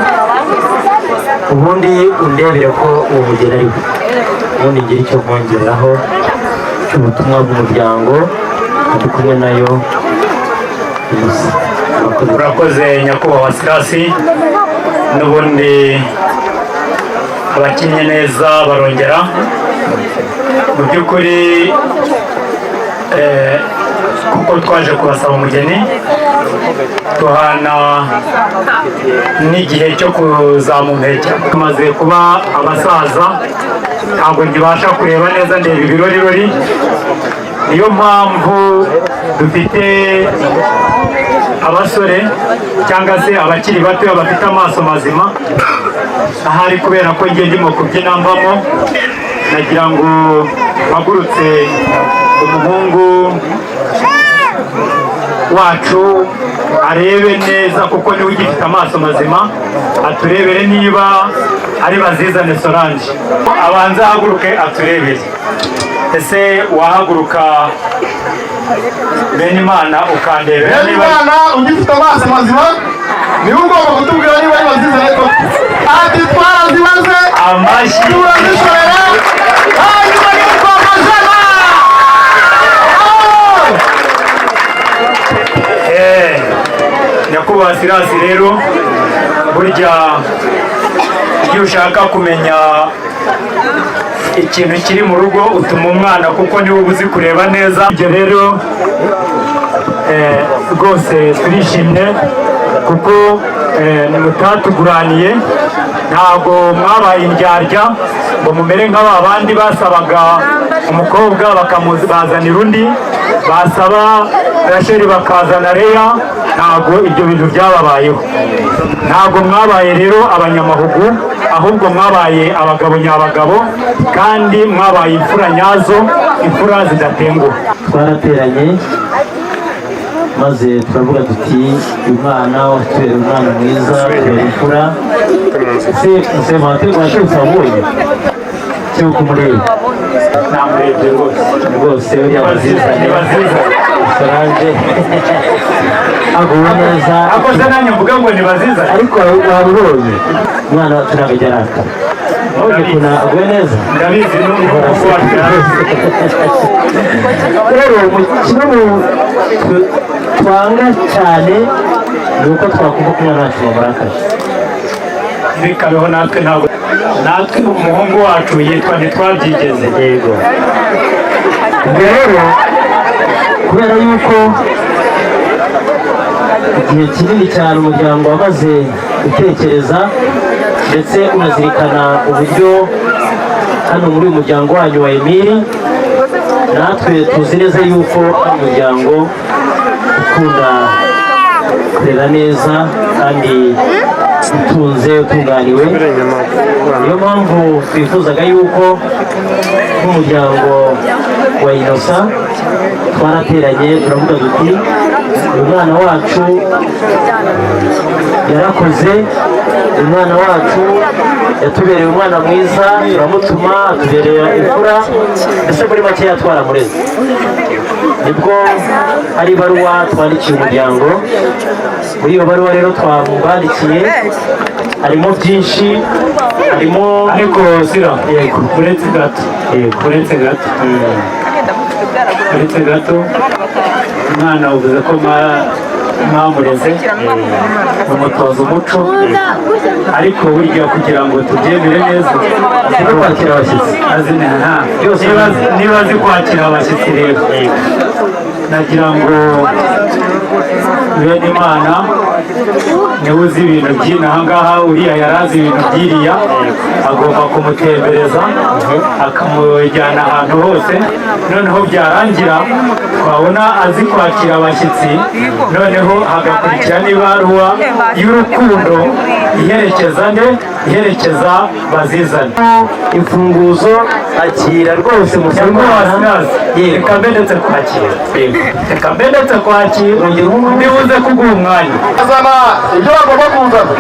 ubundi undebere ko uwo mugeni ari we, ubundi ngire icyo mwongeraho cy'ubutumwa bw'umuryango ndi kumwe nayo. Urakoze nyakubahwa Sirasi, n'ubundi abakinnye neza barongera. Mu by'ukuri kuko twaje kubasaba umugeni, tuhana n'igihe cyo kuzamumpekera. Tumaze kuba abasaza, ntabwo nkibasha kureba neza, ndeba ibirorirori. Niyo mpamvu dufite abasore cyangwa se abakiri bato bafite amaso mazima. Ahari kubera ko ngiye ndimo kubyina mvamo, nagira ngo mpagurutse umuhungu wacu arebe neza, kuko niwe ugifite amaso mazima, aturebere niba ari Bazizane Solange. Abanza ahaguruke aturebere. Ese wahaguruka Benimana ukandebera niba Benimana ugifite amaso mazima, niwe ugomba kutubwira niba ari Bazizane koko. Ati twarazibaze, amashyi turazishorera, hanyuma yitwa amajana. Nyakubahwa Sirasi rero, burya iyo ushaka kumenya ikintu kiri mu rugo utuma umwana, kuko niwe uba uzi kureba neza. Ibyo rero rwose turishimye kuko mutatuguraniye, ntabwo mwabaye indyarya ngo mumere nk'aba bandi basabaga umukobwa bakamuzanira undi, basaba Rasheli bakazana Leya. Ntabwo ibyo bintu byababayeho. Ntabwo mwabaye rero abanyamahugu, ahubwo mwabaye abagabo nyabagabo, kandi mwabaye imfura nyazo, imfura zidatenguha. Twarateranye maze turavuga tuti umwana watubera umwana mwiza, tubera imfura. Se wabonye cyo kumureba? Namurebye rwose, uriya Bazizane Solange aguwe neza. Akoze nanjye mvuga ngo ni Bazizane, ariko wabibonye umwana wacu ntabwo ajya arakara. Wabonye ukuntu aguwe neza? Ndabizi, n'umuhungu wacu yarabizi. Rero kimwe mu twanga cyane ni uko twakumva ko umwana wacu wamurakaje. Bikabeho. Natwe ntabwo, natwe umuhungu wacu yitwa Ntitwabyigeze. Yego. Ubwo rero kubera yuko igihe kinini cyane umuryango wamaze gutekereza ndetse unazirikana uburyo hano muri uyu muryango wanyu wa Emili, natwe tuzi neza yuko ari umuryango ukunda kurera neza kandi utunze utunganiwe. Niyo mpamvu twifuzaga yuko nk'umuryango wa Inosa twarateranye turavuga duti: "Uyu mwana wacu yarakoze, uyu mwana wacu yatubereye umwana mwiza, turamutuma atubereye imfura, mbese muri make twaramureze." Nibwo hari ibaruwa twandikiye umuryango. Muri iyo baruwa rero twabandikiye harimo byinshi, harimo Ariko sira. Yego. Uretse gato. Yego. Uretse gato, uretse gato. Umwana uvuze ko mwamureze mumutoza umuco, ariko burya kugira ngo tubyemere neza azi no kwakira abashyitsi. Azi nta Byose. Niba azi kwakira abashyitsi rero, nagira ngo bene Imana niwe uzi ibintu by'ino ahangaha, uriya yari azi ibintu by'iriya, agomba kumutembereza akamujyana ahantu hose, noneho byarangira twabona azi kwakira abashyitsi, noneho hagakurikira n'ibaruwa y'urukundo iherekeza nde? Iherekeza Bazizane. Imfunguzo, akira rwose. Nyakubahwa Musamana. Silas, reka mbe ndetse kwakira, reka mbe ndetse kwakira, ndibuze kuguha umwanya. Azana ibyo bagomba kuzana.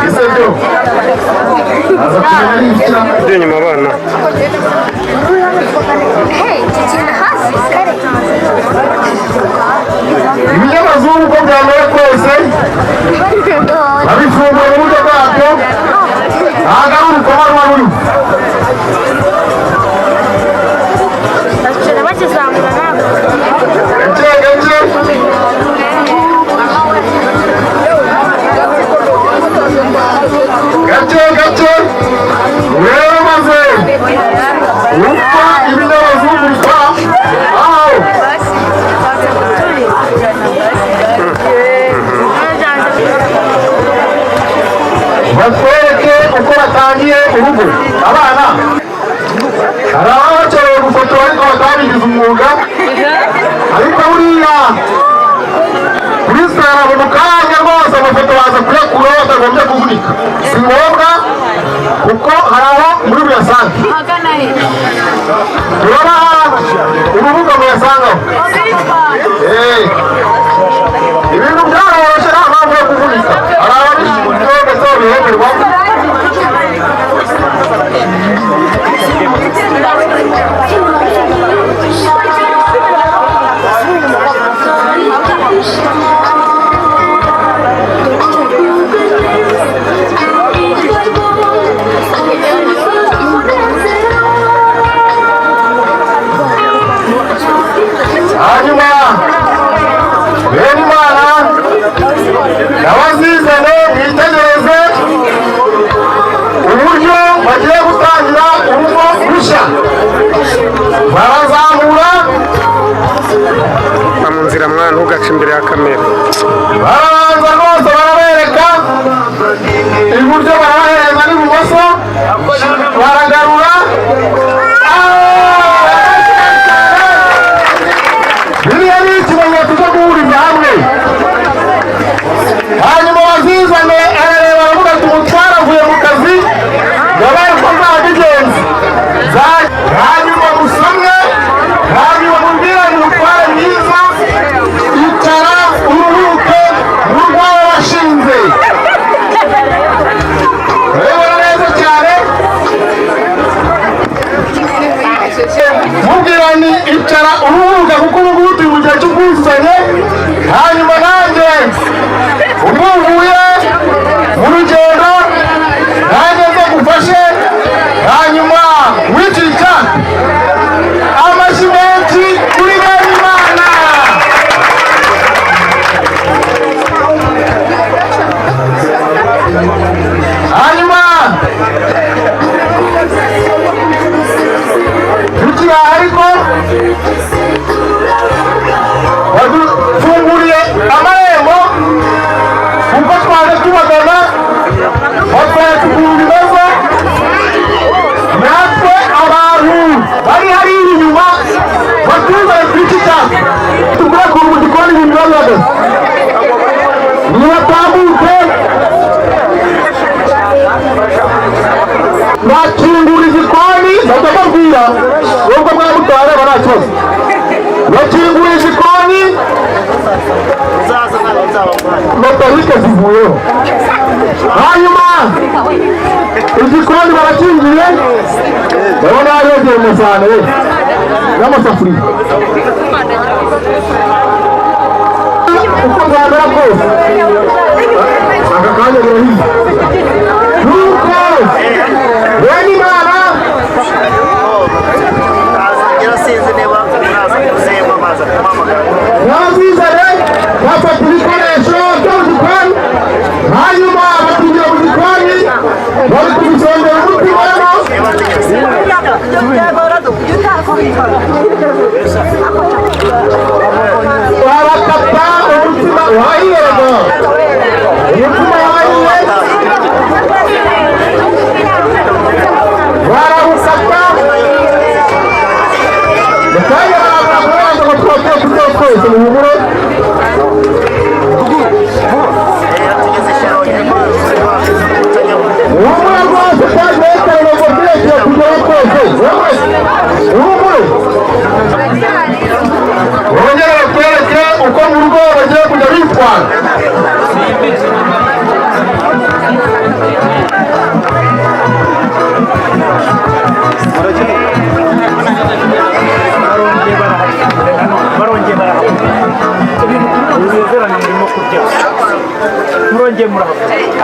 Ese byo aza kumenya n'ibyo Ibyo nyuma abana. Ibinyamazuru uko byamera kose babifungura mu buryo bwabyo, ntabwo ari urukoma ruba rurimo. Gake gake, gake gake rero, maze uko ibinyamazuru bikora aho batwereke uko batangiye urugo. Abana, hari ababakereye gufotora ariko batabigize umwuga, ariko buriya kuri sara mu kanya rwose amafoto baza kuyakuraho batagombye kuvunika, si ngombwa, kuko hari aho muri buyasange. Turabaha urubuga muyasangaho. Ibintu byaroroshye, nta mpamvu yo kuvunika. Hari ababishinzwe ndetse babihemerwa. Hanyuma bene Imana n'Abazizane, mwitegereze uburyo bagiye gutangira urugo rushya, barazamura. Va mu nzira mwana, ntugace imbere ya kamera. Barabanza rwose barabereka iburyo, barabahereza n'ibumoso, baragarura. Biriya ni ikimenyetso cyo guhuriza hamwe. Hanyuma Bazizane arareba aravuga ati: "Umutware avuye mu kazi, yabaye uko nzabigenza." Hanyuma musomwe, hanyuma mubwirane: "Umutware mwiza, icara uruhuke mu rwawe washinze." Urabibona neza cyane. Mubwira ni icara uruhuka, kuko ubu ngubu turi mu gihe cy'ubwuzuzanye. Hanyuma nanjye Oya, tugure ku mu gikoni ibintu biba bihagaze. Nibatambuke bakingura igikoni, bajya babwira nubwo mwamutwara nta kibazo. Bakingura igikoni, metalike zivuyeho. Hanyuma igikoni barakingiye, ndabona yegeye amasahani we n'amasafuriya. Uko byamera kose aka kanya birahiye nuko bene Imana bazizane bafata ibikoresho byo mu gikoni, hanyuma bakinjira mu gikoni bari kubisongera umuti wemo. Barakata umutima wahiye, umutima wahiye barawukata. Mukanya barabanza ngo twongere kurya twese muhumure. Muhumure rwose twagiye kare ngo turekeye kugera twese. Muhumure. Bongere batwereke uko mu rugo bagiye kujya bitwara.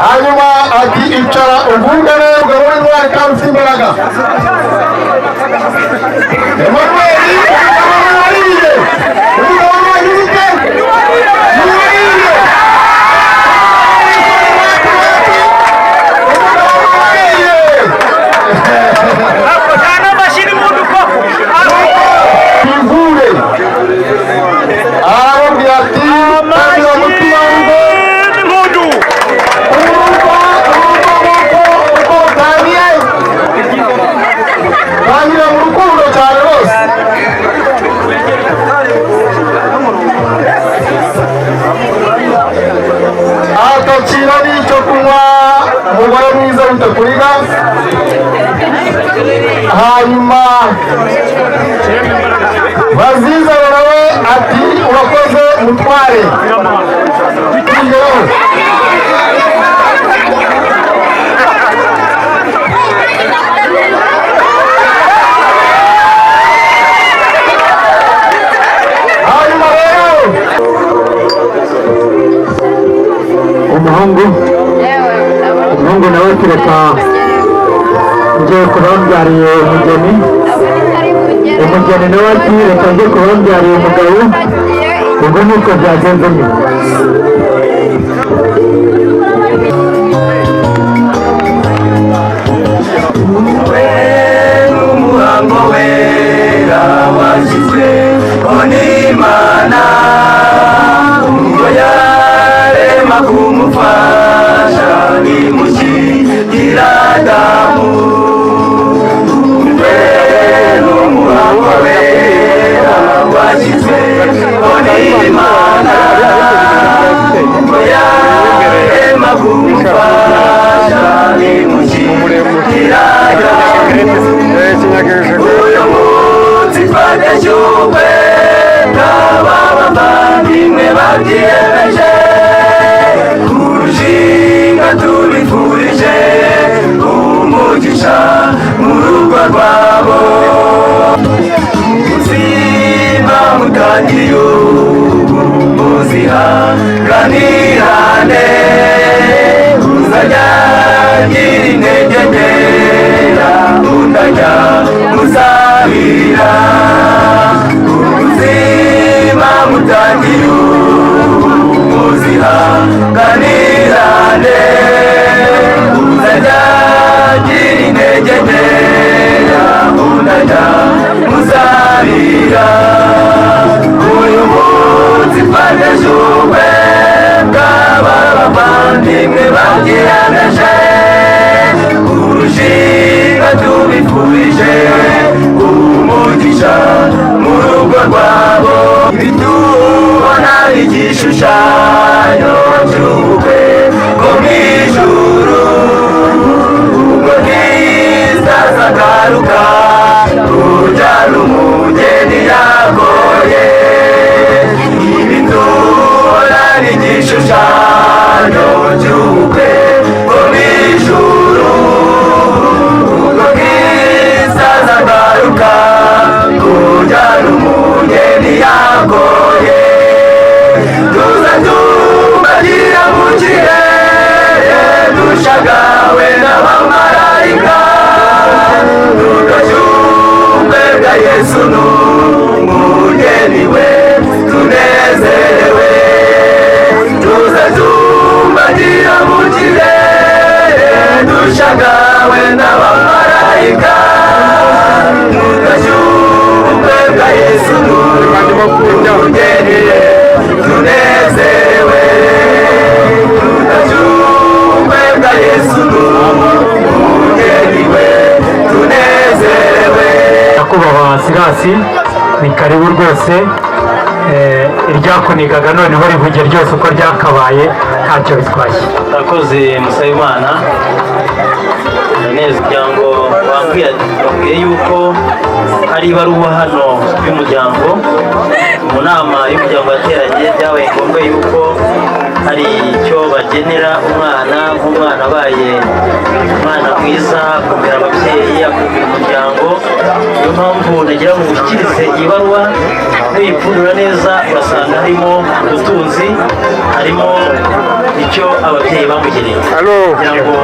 Hanyuma ati icara uvuge neza ugabure intwari kandi ufite imbaraga. Emmanuel wariye, umugabo wagize ute? Wariye. Umugabo wariye. Ivure. Arababwira ati tangira umutima w'urugo. Tangira mu rukundo cyane rwose. Atakira n'icyo kunywa, umugore mwiza bitakuriga. Hanyuma bazizana nawe ati urakoze mutware. Tugeraho. Hanyuma rero umuhungu nawe tureka ngiye kubabyariye umugeni, umugeni nawe ati reka njye kubabyariye umugabo. Ubwo nuko byagenze nyine. Umuhango wera washyizweho n'Imana, ubwo yarema kumufasha imushyingira Adamu. Umuhango wera washyizweho n'Imana, ubwo yarema kumufasha imushyingira Adamu. Uyu munsi twateje ubukwe bw'aba bavandimwe babyiyemeje kurushinga, tubifurije umugisha mu rugo rwabo. Ubuzima mutangiye ubu muzihanganirane, uzajya agira intege nkeya undi musabira. Ubuzima mutangiye ubu muzihanganirane, uzajya agira intege nkeya undi musabira. Uyu munsi twateje ubukwe bw'aba bavandimwe babyiyemeje. Igishushanyo cy'ubukwe bwo mu ijuru, ubwo Kristo azagaruka kujyana umugeni yagoye. Ibi tubona ni igishushanyo cy'ubukwe bwo mu ijuru, ubwo Kristo azagaruka kujyana umugeni yagoye. Tuza tubagira mu kirere, dushagawe n'abamarayika, tugashyumbwe bwa Yesu n'umugeni we tunezerewe. Tuza tumbagira mu kirere, dushagawe n'abamarayika, tugashyumbwe bwa Yesu n'umugeni we tunezerewe. Tugashyumbwe bwa Yesu n'umugeni we tunezerewe. Nyakubahwa Sirasi, ni karibu rwose. Iryakunigaga noneho rivuge ryose uko ryakabaye, ntacyo bitwaye. Murakoze Musabimana neza. Umuryango wambwiye, wambwiye yuko hari ibaruwa hano y'umuryango. Mu nama y'umuryango yateranye, byabaye ngombwa yuko hari icyo bagenera umwana, nk'umwana abaye umwana mwiza, akumvira ababyeyi, akumvira umuryango. Niyo mpamvu nagira ngo ngushyikirize iyi baruwa. Nuyipfundura neza urasanga harimo ubutunzi, harimo icyo ababyeyi bamugeneye, kugira ngo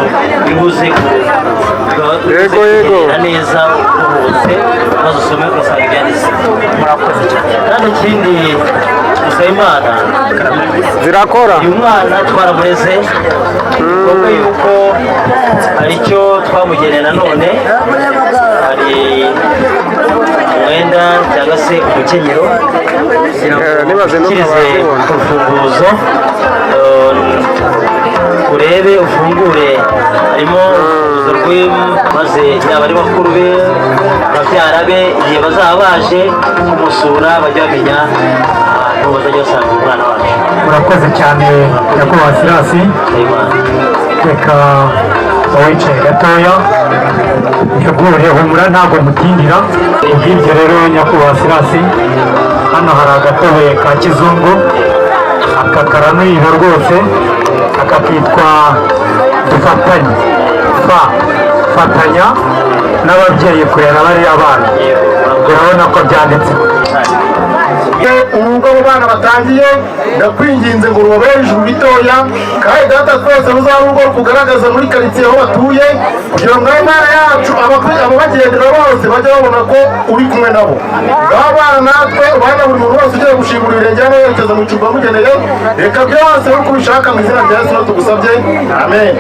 bibuze Yego, yego. kugenda neza uruhutse, maze usome ugasanga ibyanditse. Murakoze cyane. Kandi ikindi, Musabimana, Zirakora. Uyu mwana twaramureze, ngombwa yuko hari icyo twamugeneye nanone, hari umwenda cyangwa se umukenyero, kugira ngo ushyikirize urufunguzo, urebe ufungure, harimo urufunguzo maze yaba ari bakuru be, babyara be, igihe bazaba baje kumusura bajya bamenya ahantu bazajya basanga umwana wacu. Murakoze cyane nyakubahwa Sirasi. Reka wicaye gatoya ntegure, humura ntabwo mutindira. Ubwibyo rero nyakubahwa Sirasi, hano hari agatobe ka kizungu, aka karanuyiha rwose, aka kitwa dufatanye, fa fatanya n'ababyeyi kurera bariya bana, urabona ko byanditse. Urugo abo bana batangiye, ndakwinginze ngo rubabere ijuru ritoya, kandi Data twese ruzaba urugo rukugaragaza muri karitsiye aho batuye, kugira ngo Imana yacu ababagendera bose bajye babona ko uri kumwe nabo. Ngaho bana natwe, bana buri muntu wese ugiye gushingura ibirenge hano yerekeza mu cyumba wamugeneye, reka byose uko ubishaka mu izina rya Yesu tugusabye, amen.